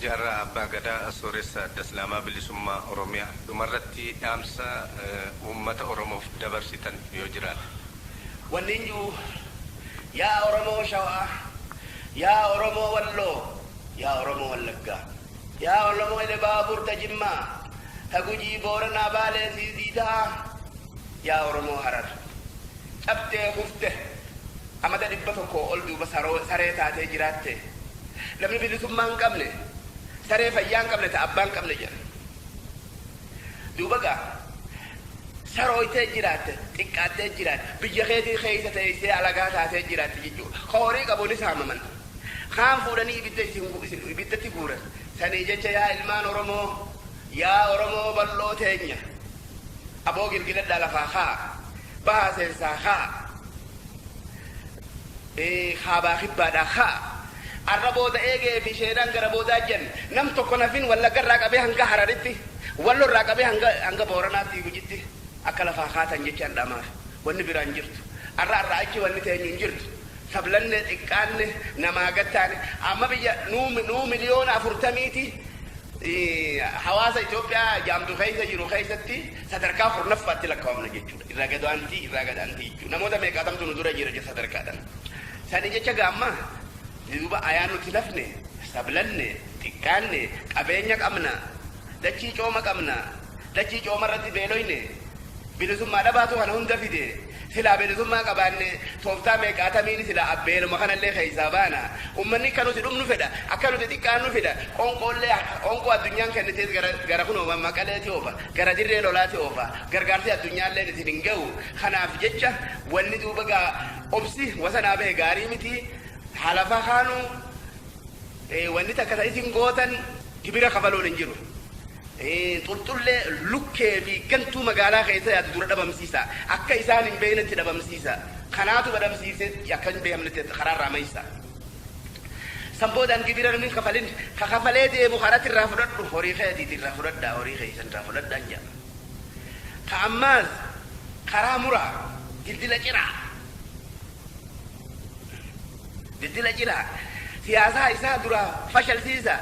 Jaarraa Abbaa Gadaa, Sooressa Adda Islaamaa Bilisummaa Oromiyaa, dhumarratti dhaamsa uummata Oromoof dabarsitan yoo jiraate. Wannin ji'u, yaa Oromoo Shawaa, yaa Oromoo Walloo, yaa Oromoo Wallaggaa, yaa Oromoo Elebaabur ta Jimmaa, ta Gujii, Booranaa, Baalee, Siisiitaa, yaa Oromoo Harar. Cabxee kufte, amata 100 ol duuba saree taatee jiraatte. Namni bilisummaa hin qabne, saree fayyaa hin qabne ta abbaa hin qabne jedhan. Duuba gaa sarooytee jiraatte, xiqqaattee jiraatte, biyya keetii keessa teessee alagaa taatee jiraatte jechuudha. Ka horii qabu ni saamaman. Kaan fuudhanii ibidda isin ibiddatti guuran. Sanii jecha yaa ilmaan Oromoo, yaa Oromoo bal'oo teenya, aboo gilgiladhaa lafaa ka'aa, bahaa seensaa ka'aa, kaabaa kibbaadhaa ka'aa. Arra booda eegee fi sheenaan gara boodaa jan nam tokko nafin Wallagga irraa qabee hanga Hararitti, Wallo irraa qabee hanga Booranaatti Gujitti akka lafaa kaatan jechaan dhaamaaf. Wanni biraa hin jirtu. Arra arraa achi wanni teenyu hin jirtu. Sablanne, xiqqaanne, namaa gad taane. Amma biyya nuu miliyoona afurtamiiti hawaasa Itoophiyaa jaamtu keessa jiru keessatti sadarkaa 10ffaatti lakkaawamna jechuudha. Irraa gad aantii, irraa gad aantii jechuudha. Namoota meeqaatamtu nu dura jira sadarkaadhaan. Sani jecha gaamma duuba ayaan nuti lafne, sablanne, xiqqaanne, qabeenya qabna, dachii cooma qabna, dachii cooma irratti beeloyne, bilisummaa dhabaatu kana hunda fide. Silaa bilisummaa qabaanne tooftaa meeqaatamiin silaa beeluma kanallee keessaa baana. Ummanni akka nuti dhumnu fedha, akka nuti xiqqaannu fedha. Qoonqoollee qoonqoo addunyaan kennitees gara kunoo Maqaleeti oofa, gara dirree lolaati oofa. Gargaarsi addunyaallee isin hin ga'u. Kanaaf jecha wanni duuba gaa obsi wasanaa bahe gaarii miti. Halafa kaanu wanni takka ta isin gootan gibira kafaluun hin jiru. Xulxullee lukkee fi gantuu magaalaa keessa yaadu dura dhabamsiisa. Akka isaan hin beeknetti dhabamsiisa. Kanaatu dhabamsiise akka hin beekamnetti karaa irraa maysa. San boodaan gibira namni hin kafalin ka kafalee deemu karatti irraa fudhadhu, horii keetiiti irraa fudhadhaa, horii keessan irraa fudhadhaan jedha. Ka ammaas karaa muraa, dildila ciraa. Dildila ciraa. Siyaasaa isaa duraa fashalsiisa.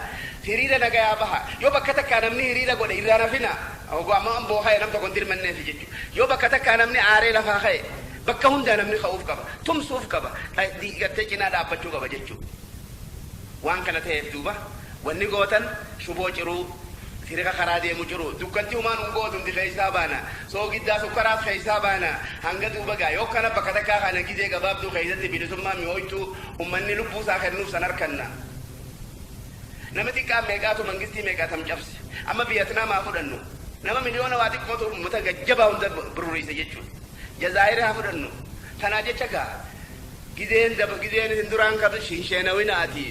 Hiriira nagayaa baha. Yoo bakka takkaa namni hiriira godhe irraa nafina. Oguu amma Amboo ka'e nam tokko hin dirmanneefi jechuudha. Yoo bakka takkaa namni aaree lafaa ka'e bakka hundaa namni ka'uuf qaba. Tumsuuf qaba. Gartee cinaa dhaabbachuu qaba jechuudha. Waan kana ta'eef duuba wanni gootan shuboo ciruu, siriqa karaa deemu ciruu, dukkanti humaan hun gootu hundi keessaa baana, soogiddaa sukkaraas keessaa baana, hanga duuba gaa yoo kana bakka takkaa kana gizee gabaabduu keessatti bilisummaa mi'ooytuu ummanni lubbuu isaa kennuuf san arkanna. Nama xiqqaan meeqaatu mangistii meeqaatam cabse. Amma Vietnam haa fudhannu. Nama miliyoona waa xiqqootu ummata gajjabaa hunda bururiise jechuudha. Jazaayir haa fudhannu. Tanaa jecha gaa gizeen daba gizeen isin duraan katu hin sheenawinaati.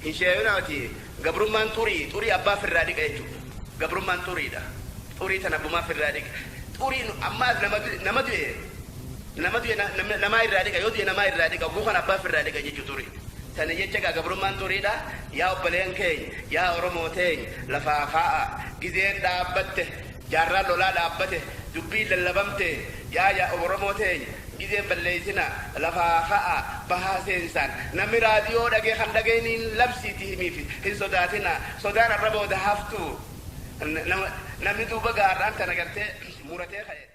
Hin sheenawinaati. Gabrummaan xurii, xurii abbaa firraa dhiqa jechuudha. Gabrummaan xuriidha. Xurii tana abbumaa firraa dhiqa. Xuriin ammaas nama du'e nama du'e namaa irraa dhiqa, yoo du'e namaa irraa dhiqa, oguu kana abbaa firraa dhiqa jechuudha xurii. Sani jecha gaa gabrummaan xuriidha. Yaa obboleen keenya, yaa Oromoo teenya, lafaa kaa'a. Gizeen dhaabbatte, jaarraan lolaa dhaabbate, dubbiin lallabamte, yaa Oromoo teenya, gizeen balleessina, lafaa ka'a, bahaa seensaan. Namni raadiyoo dhagee kan dhageeniin labsiiti himiif hin sodaatina. Sodaan arra booda haftu. Namni duuba gaa har'aan tana gartee muratee ka'e.